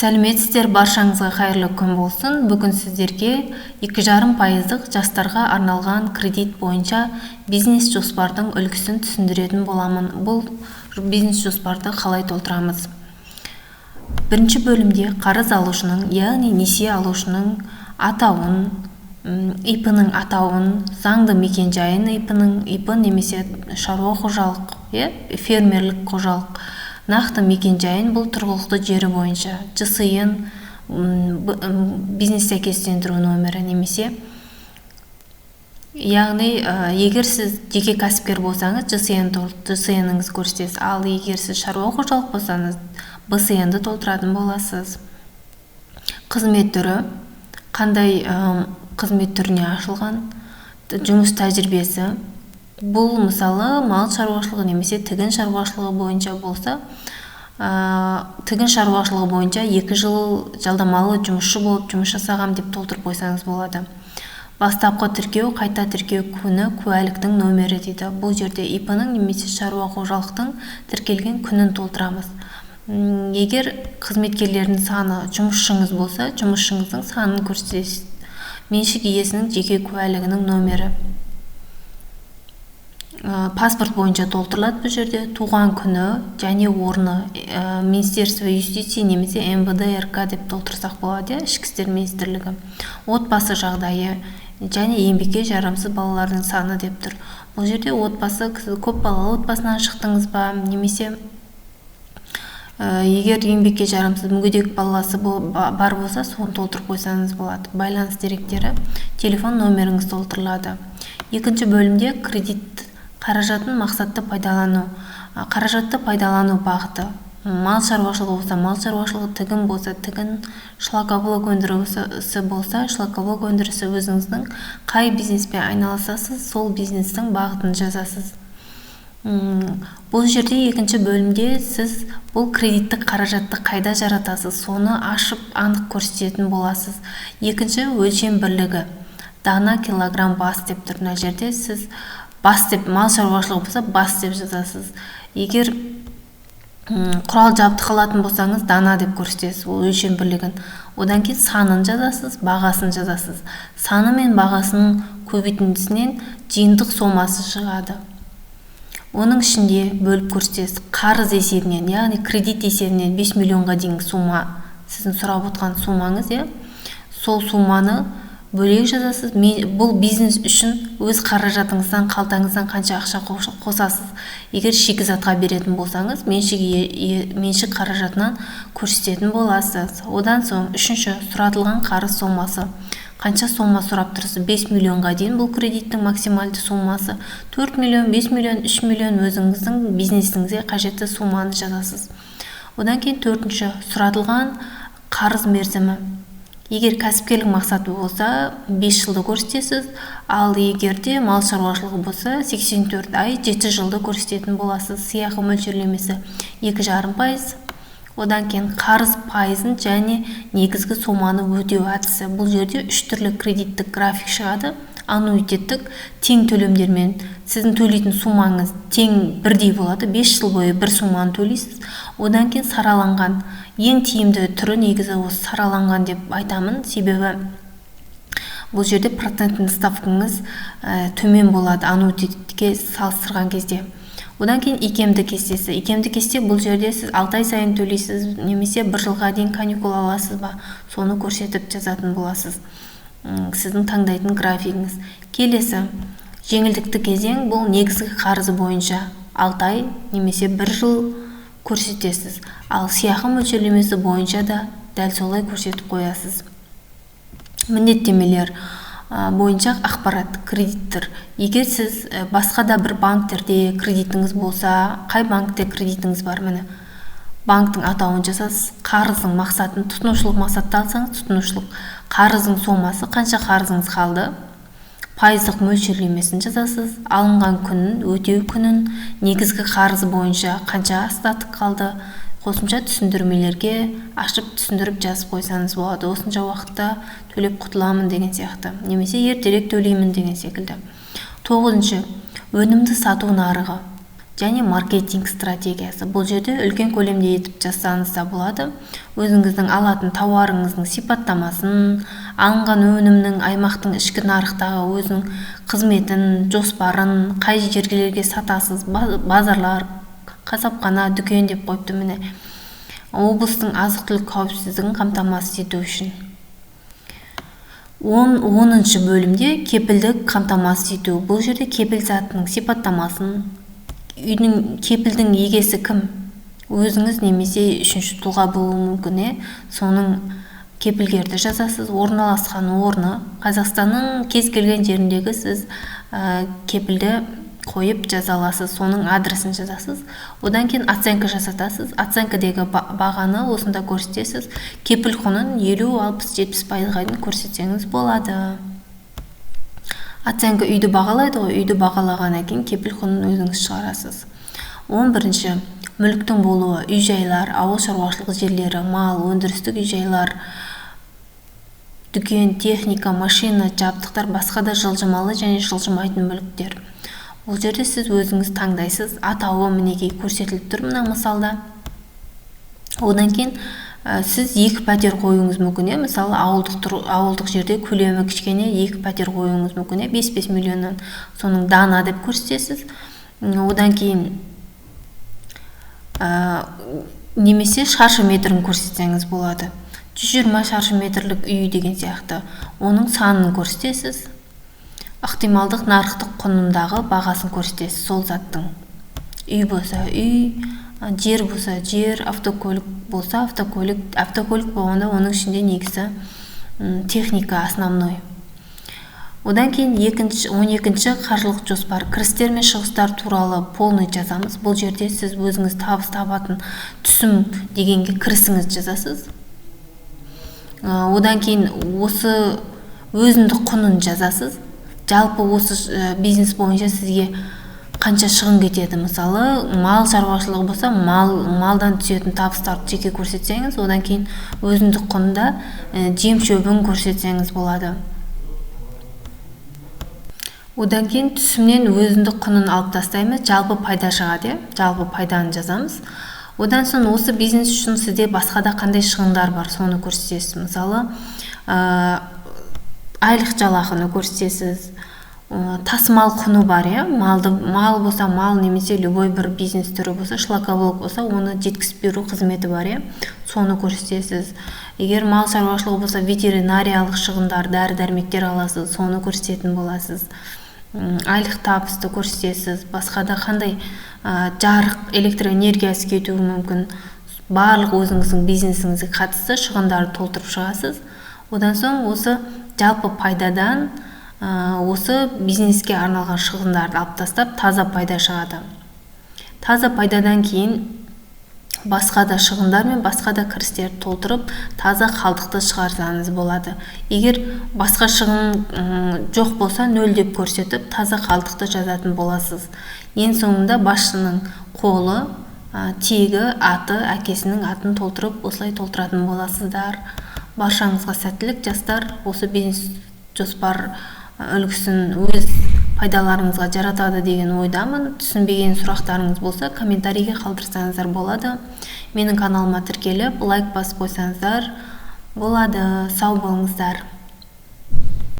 Сәлеметсіздер, баршаңызға қайырлы күн болсын. Бүгін сіздерге 2,5 пайыздық жастарға арналған кредит бойынша бизнес жоспардың үлгісін түсіндіретін боламын. Бұл бизнес жоспарды қалай толтырамыз? Бірінші бөлімде қарыз алушының, яғни несие алушының атауын, ИП-ның атауын, заңды мекен-жайын ИП-ның, ИП немесе шаруа қожалық, иә, фермерлік қожалық, нақты мекен-жайын, бұл тұрғылықты жері бойынша, ЖСН, бизнес сәйкестендіру номері немесе, яғни егер сіз жеке кәсіпкер болсаңыз, ЖСН, ЖСН-іңізді көрсетесіз, ал егер сіз шаруа қожалық болсаңыз, БСН-ді толтыратын боласыз. Қызмет түрі, қандай қызмет түріне ашылған, жұмыс тәжірибесі, бұл мысалы мал шаруашылығы немесе тігін шаруашылығы бойынша болса, тігін шаруашылығы бойынша 2 жыл жалдамалы жұмысшы болып жұмыс жасағам деп толтырып қойсаңыз болады. Бастапқы тіркеу, қайта тіркеу күні, куәліктің номері дейді. Бұл жерде ИП-ның немесе шаруа қожалықтың тіркелген күнін толтырамыз. Егер қызметкерлердің саны, жұмысшыңыз болса, жұмысшыңыздың санын көрсетесіз. Меншік иесінің жеке куәлігінің номері, паспорт бойынша толтырылады. Бұл жерде туған күні және орны, Министерство юстиции немесе МВД РК деп толтырсақ болады, иә, Ішкі істер министрлігі. Отбасы жағдайы және еңбекке жарамсыз балалардың саны деп тұр. Бұл жерде отбасы, көп балалы отбасынан шықтыңыз ба немесе егер еңбекке жарамсыз мүгедек баласы бар болса, соны толтырып қойсаңыз болады. Байланыс деректері, телефон номеріңіз толтырылады. Екінші бөлімде кредит қаражатын мақсатты пайдалану, қаражатты пайдалану бағыты: мал шаруашылығы болса, мал шаруашылығы, тігін болса, тігін, шлакоблок өндірісі болса, шлакоблок өндірісі. Өзіңіздің қай бизнеспен айналысасыз, сол бизнестің бағытын жазасыз. Бұл жерде, екінші бөлімде, сіз бұл кредиттік қаражатты қайда жаратасыз, соны ашып, анық көрсететін боласыз. Екінші өлшем бірлігі дана, килограмм, бас деп тұр. Мына жерде сіз бас деп, мал шаруашылығы болса, бас деп жазасыз. Егер құрал жабдық алатын болсаңыз, дана деп көрсетесіз ол өлшем бірлігін. Одан кейін санын жазасыз, бағасын жазасыз. Саны мен бағасының көбейтіндісінен жиынтық сомасы шығады. Оның ішінде бөліп көрсетесіз: қарыз есебінен, яғни кредит есебінен 5 миллионға дейінгі сома, сіздің сұрап отқан сомаңыз, иә, сол соманы бөлек жазасыз. Бұл бизнес үшін өз қаражатыңыздан, қалтаңыздан қанша ақша қосасыз? Егер шикізатқа беретін болсаңыз, меншік қаражатынан көрсететін боласыз. Одан соң үшінші, сұратылған қарыз сомасы. Қанша сома сұрап тұрсыз? 5 миллионға дейін бұл кредиттің максималды сомасы. 4 миллион, 5 миллион, 3 миллион, өзіңіздің бизнесіңізге қажетті соманы жазасыз. Одан кейін төртінші, сұратылған қарыз мерзімі. Егер кәсіпкерлік мақсаты болса, 5 жылды көрсетесіз, ал егер де мал шаруашылығы болса, 84 ай, 7 жылды көрсететін боласыз. Сыйақы мөлшерлемесі 2,5%. Одан кейін қарыз пайызын және негізгі соманы өтеу әдісі. Бұл жерде үш түрлі кредиттік график шығады: аннуитеттік, тең төлемдермен, сіздің төлейтін суммаңыз тең, бірдей болады, 5 жыл бойы бір сумманы төлейсіз. Одан кейін сараланған. Ең тиімді түрі негізі осы сараланған деп айтамын, себебі бұл жерде процентный ставкаңыз төмен болады аннуитетке салыстырған кезде. Одан кейін икемді кестесі. Икемді кесте, бұл жерде сіз 6 ай сайын төлейсіз немесе бір жылға дейін каникул аласыз ба, соны көрсетіп жазатын боласыз, сіздің таңдайтын графигіңіз. Келесі жеңілдікті кезең, бұл негізгі қарызы бойынша 6 ай немесе бір жыл көрсетесіз, ал сыйақы мөлшерлемесі бойынша да дәл солай көрсетіп қоясыз. Міндеттемелер бойынша ақпарат, кредиттер. Егер сіз басқа да бір банктерде кредитіңіз болса, қай банкте кредитіңіз бар, міне, банктің атауын жазасыз. Қарыздың мақсатын, тұтынушылық мақсатта алсаңыз, тұтынушылық. Қарыздың сомасы, қанша қарызыңыз қалды, пайыздық мөлшерлемесін жазасыз, алынған күнін, өтеу күнін, негізгі қарыз бойынша қанша остаток қалды. Қосымша түсіндірмелерге ашып, түсіндіріп жазып қойсаңыз болады, осынша уақытта төлеп құтыламын деген сияқты немесе ертерек төлеймін деген секілді. Тоғызыншы, өнімді сату нарығы. Және маркетинг стратегиясы. Бұл жерде үлкен көлемде етіп жазсаңыз да болады. Өзіңіздің алатын тауарыңыздың сипаттамасын, алынған өнімнің аймақтың ішкі нарықтағы өзінің қызметін, жоспарын, қай жерлерге сатасыз, базарлар, қасапхана, дүкен деп қойыпты міне. Облыстың азық-түлік қауіпсіздігін қамтамасыз ету үшін. 10-ші бөлімде кепілдік қамтамасыз ету. Бұл жерде кепіл затының сипаттамасын, үйдің кепілдің егесі кім? Өзіңіз немесе үшінші тұлға болуы мүмкін, соның кепілгерді жазасыз. Орналасқан орны Қазақстанның кез келген жеріндегі сіз кепілді қойып жаза аласыз, соның адресін жазасыз. Одан кейін оценка жасатасыз. Оценкадегі бағаны осында көрсетесіз. Кепіл құнын 50, 60, 70%-ға дейін көрсетсеңіз болады. Оценка үйді бағалайды ғой, үйді бағалағаннан кейін кепіл құнын өзіңіз шығарасыз. 11-ші мүліктің болуы: үй-жайлар, ауыл шаруашылық жерлері, мал, өндірістік үй-жайлар, дүкен, техника, машина, жабдықтар, басқа да жылжымалы және жылжымайтын мүліктер. Бұл жерде сіз өзіңіз таңдайсыз. Атауы мінекей көрсетіліп тұр мына мысалда. Одан кейін сіз 2 пәтер қоюыңыз мүмкін, мысалы ауылдық жерде көлемі кішкене 2 пәтер қоюыңыз мүмкін, 5-5 миллионнан, соның дана деп көрсетесіз. Одан кейін немесе шаршы метрін көрсетсеңіз болады. 120 шаршы метрлік үй деген сияқты, оның санын көрсетесіз. Ықтималдық нарықтық құнындағы бағасын көрсетесіз сол заттың. Үй болса үй, жер болса жер, автокөлік болса автокөлік. Автокөлік болғанда оның ішінде негізі техника основной. Одан кейін 12-ші қаржылық жоспар, кірістер мен шығыстар туралы полный жазамыз. Бұл жерде сіз өзіңіз табыс табатын түсім дегенге кірісіңіз жазасыз. Одан кейін осы өзіндік құнын жазасыз. Жалпы осы бизнес бойынша сізге қанша шығын кетеді. Мысалы, мал шаруашылығы болса, малдан түсетін табыстарды жеке көрсетсеңіз, одан кейін өзіндік құнында жем шөбін көрсетсеңіз болады. Одан кейін түсімнен өзіндік құнын алып тастаймыз, жалпы пайда шығады, жалпы пайданы жазамыз. Одан соң осы бизнес үшін сізде басқа да қандай шығындар бар, соны көрсетесіз. Мысалы, айлық жалақыны көрсетесіз, тасымал құны бар, мал болса мал, немесе любой бір бизнес түрі болса, шлакоблок болса, оны жеткізіп беру қызметі бар, соны көрсетесіз. Егер мал шаруашылығы болса, ветеринариялық шығындар, дәрі-дәрмектер аласыз, соны көрсететін боласыз. Айлық табысты көрсетесіз. Басқа да қандай жарық, электроэнергиясы кетуі мүмкін, барлық өзіңіздің бизнесіңізге қатысты шығындарды толтырып шығасыз. Одан соң осы жалпы пайдадан осы бизнеске арналған шығындарды алып тастап, таза пайда шығады. Таза пайдадан кейін басқа да шығындар мен басқа да кірістерді толтырып, таза қалдықты шығарсаңыз болады. Егер басқа шығын жоқ болса, 0 деп көрсетіп, таза қалдықты жазатын боласыз. Ең соңында басшының қолы, тегі, аты, әкесінің атын толтырып, осылай толтыратын боласыздар. Баршаңызға сәттілік, жастар. Осы бизнес жоспар үлгісін өз пайдаларыңызға жаратады деген ойдамын. Түсінбеген сұрақтарыңыз болса, комментарийге қалдырсаңыздар болады. Менің каналыма тіркеліп, лайк басып қойсаңыздар болады. Сау болыңыздар.